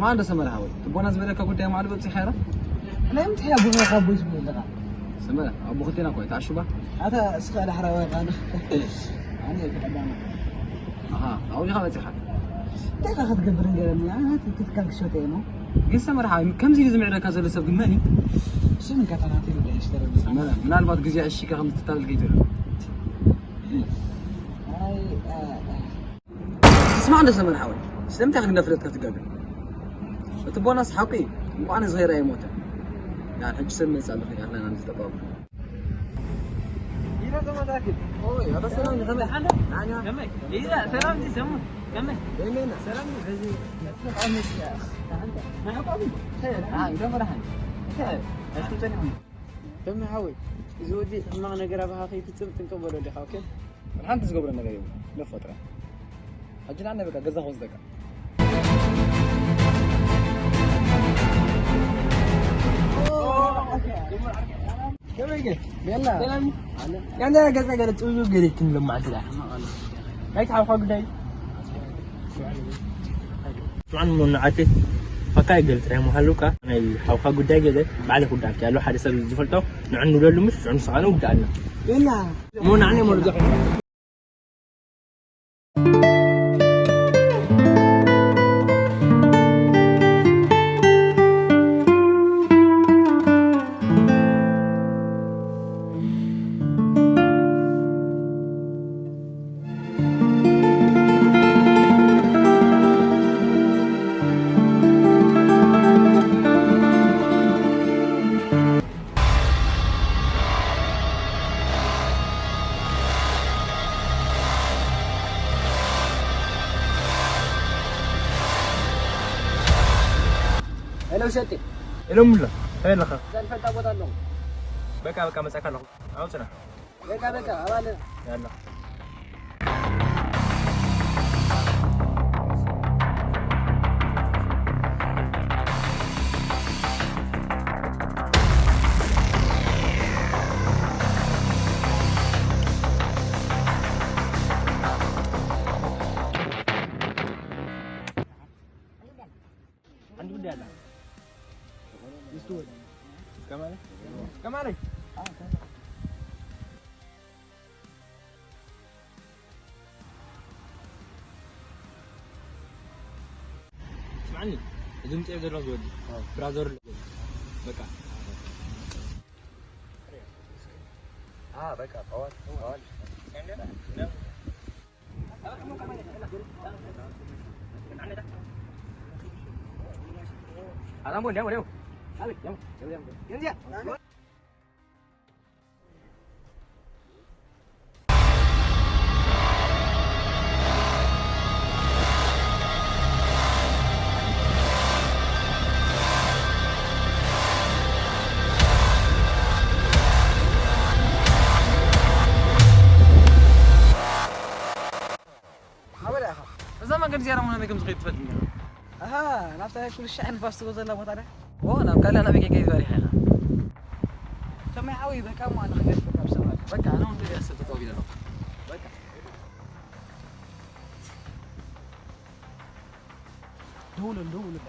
ማን ደሰመረ ሓወይ፣ ትቦና ዝበለካ ጉዳይ ማዕሉ በብፂ ሓይራ? ናይ ምንታይ ኣቦኻ ካብ ቦይስ ብለካ? ሰመረ፣ ኣቦ ክልቴና እኮ እዩ፣ ተዓሹባ? ኣታ እስኻ ዳሕራ ወይ ቃል። ኣነ እየ ተቐዳሚ። ኣሃ፣ ኣብኡ ዲኻ በፂኻ? እንታይ ኢኻ ክትገብር ንገረኒ? ኣነ ትትካል ክሸጠ እየ እሞ። ግን ሰመረ ሓወይ፣ ከምዚ ኢሉ ዝምዕደካ ዘሎ ሰብ ግን መን እዩ? እሱ ምን ከተናት እዩ ጉዳይ ይሽተረሉ። ሰመረ፣ ምናልባት ግዜ ዕሺካ ከም ትታለል ከይትብል። ኣይ፣ ኣ፣ ኣ። ስማዕ እንዶ ሰመር ሓወይ፣ ስለምንታይ ክንደፍረትካ ትገብር? እቲ ቦናስ ሓቂ እዩ። እንቋዕ ንዝኸይራ ኣይሞተ። ዳር ሕጂ ሰብ መጻ ኣለኹ፣ ኣኽለን ኣምዚ ተባቡ። ኢረ ተመሳኪ። ኦይ፣ ኣታ ሰላም፣ ከመይ ሓለ? ናኛ። ከመይ? ኢዛ፣ ሰላም ዲ ሰሙ። ከመይ? ደሜና። ሰላም ዲ፣ በዚ፣ በዚ፣ ኣመት፣ ያ፣ ታንተ። ናዕቆም። ኸይር፣ ኣ፣ እንደመራሃን። ኸይር፣ ኣሽኩም ጸኒኹም። ተመ ሓወይ፣ እዚ ወዲ ሕማቕ ነገር ኣባኻ ከይፍጽም ጥንቅቕ በሎ ዲኻ፣ ኦኬ? ሓንቲ ዝገብሮ ነገር የብሉን። ለፎ ጥራሕ። ሕጂ ንዓና በቃ ገዛ ክወስደካ። ከመይ ገ? ቤላ። ሰላም። ያንተ ገዛ ገለ ጽዙ ገለ ክንለማዕድ ዳ። ናይ ተሓውኻ ጉዳይ። ጥዑም ሞን ዓቲ ፈካ ይገል ጥራይ ምሃሉካ ናይ ሓውካ ጉዳይ ገለ ባዕለ ጉዳይ ያለው ሓደ ሰብ ዝፈልጦ ንዕኑ ደሉ ምሽ ንስኻ ነው ውዳልና። የላ። ሞን ዓኔ ሞን ሄሎ ሸቴ። ሄሎ ሙላ፣ እንታይ ኣለኻ? እዛ ዝፈልጣ ቦታ ኣለኹ። በቃ፣ በቃ፣ መጻእካ ኣለኹ። ኣውጽና። በቃ፣ በቃ፣ ኣባለ። ያላ። ሓንቲ ጉዳይ ኣላ። ምስቲ ወዲ። እስከ ማለይ? እስከ ማለይ? ስማዕኒ፣ እዚ ምፅኦ ዘሎ ዝወዲ። ኣዎ። ብራዘር ኣሎ። በቃ። አ፣ በቃ፣ ጠዋት፣ ጠዋት። ሓበላ ኢኻ። እዛ መንገዲ እዚኣ ደሞ ናበይ ከም ዝኸይድ ትፈልጥ እንዲኻ? ኣሃ፣ ናብታ ኩሉ ሻዕ ንፋስ ትጎ ዘላ ቦታ ዶ? ኦ፣ ናብ ካልእ ናበይ ከይከይድ በሪኻ ኢኻ? ከመይ ሓወይ፣ በቃ እሞ ኣነ ክገድፈካ ብሰባት። በቃ፣ ኣነ እውን ገለ ሰብ ጠጠው ኢለ ኣለኹ። በቃ። ደውለሉ፣ ደውለሉ።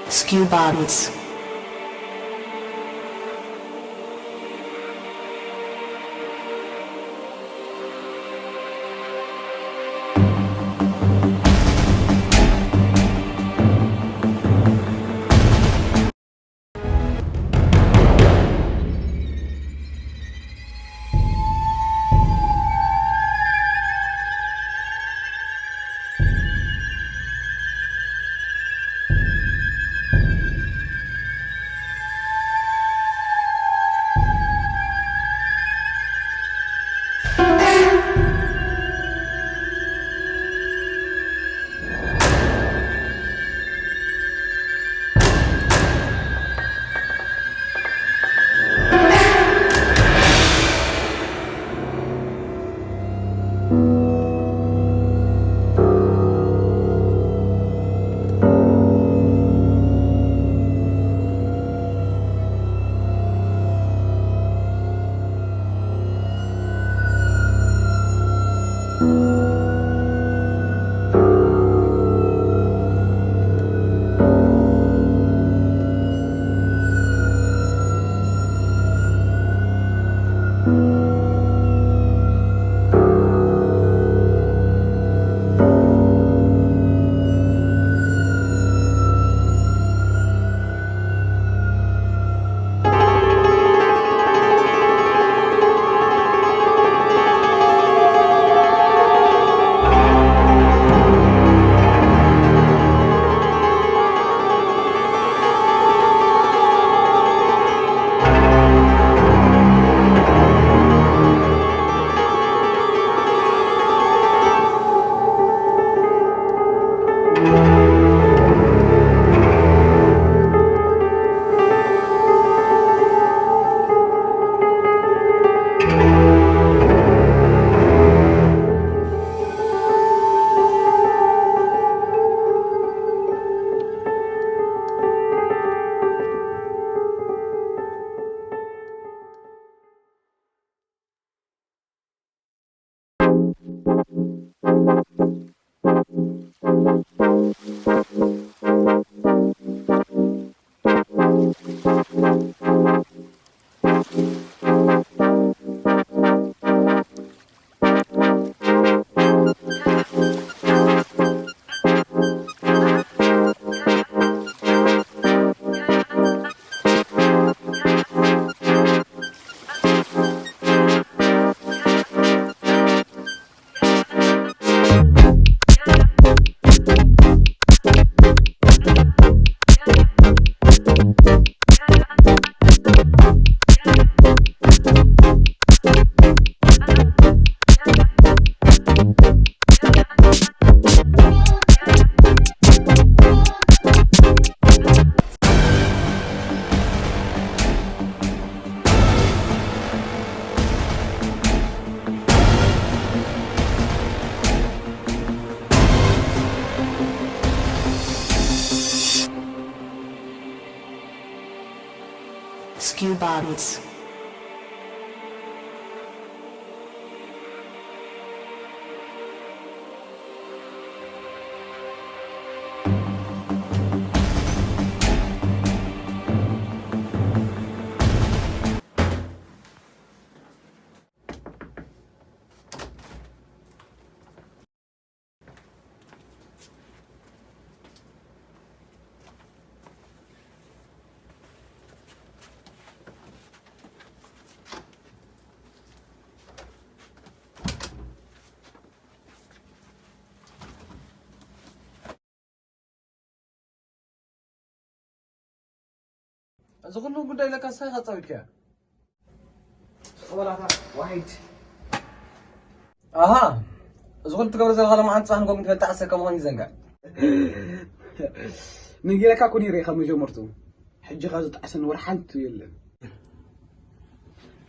Skew Bobbies. ባሩት። እዚ ኩሉ ጉዳይ ለካ ንስኻ ኢኻ ኣጻዊድካዮ። ጸወላታ ዋሂድ። ኣሃ፣ እዚ ኩሉ ትገብሮ ዘለኻ ሎማዓንቲ ጽባሕ ንጎም ትበልዕ ዓሰ ከምኡ ኾይኑ ይዘንጋዕ። ነጊረካ እኮ ነይረ ካብ መጀመርቱ። ሕጂ ኸኣ ዝጠዓሰኒ ወላ ሓንቲ የለን።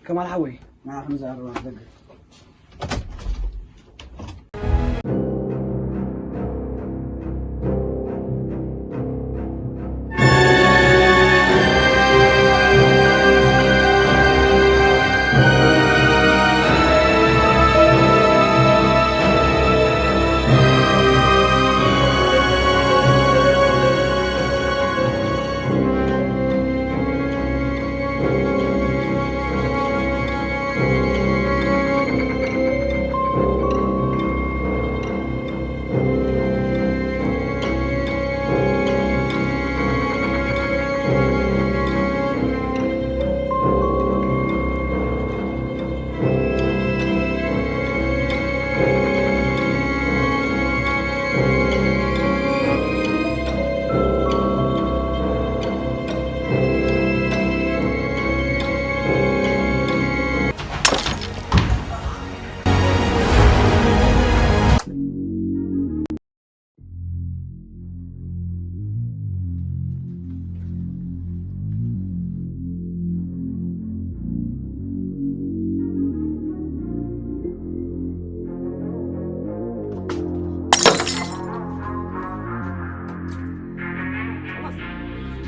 ከማል ሓወይ፣ ንዓ ክንዛረብ ኣብ ደገ።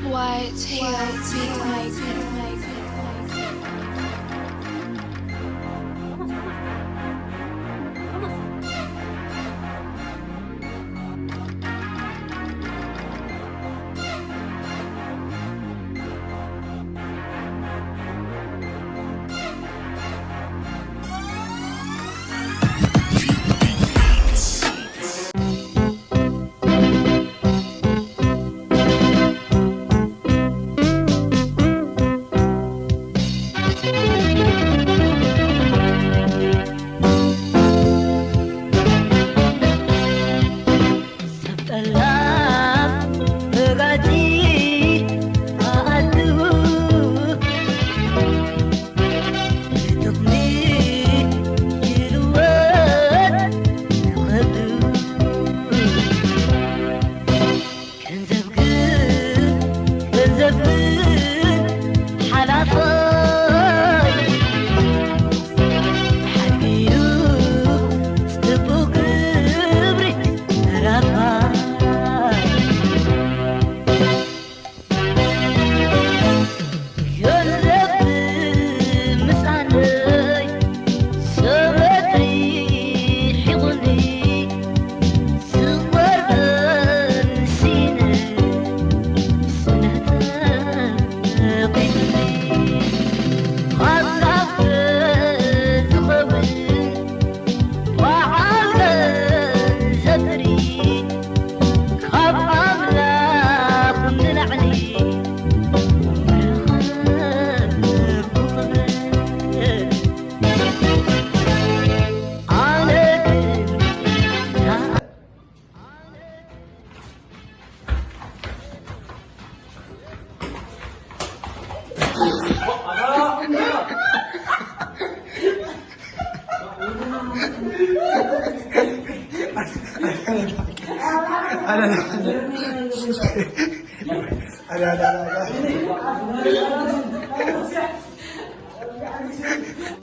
White Hill Beatmaker. ሰብ ጠላም ረጋጺ ኣኣቱ ጥቕሚ ይልወጥ ንኸብዱ። ገንዘብ ግን፣ ገንዘብ ግን ሓላፋይ ሓዲኡ ጽቡቕ ግብሪ ተራፋይ። ገንዘብ ምሳነይ ሰበትሪ ሒቑኒ ዝቐርበን ሲነ ስነተ ቂኒ ካብ ካፈ ዝኸውን በዓል ገንዘብ ጥሪ ካብ ኣምላኽ ንላዕሊ ምረኸብኩ ክብሪ። ኣነ ግን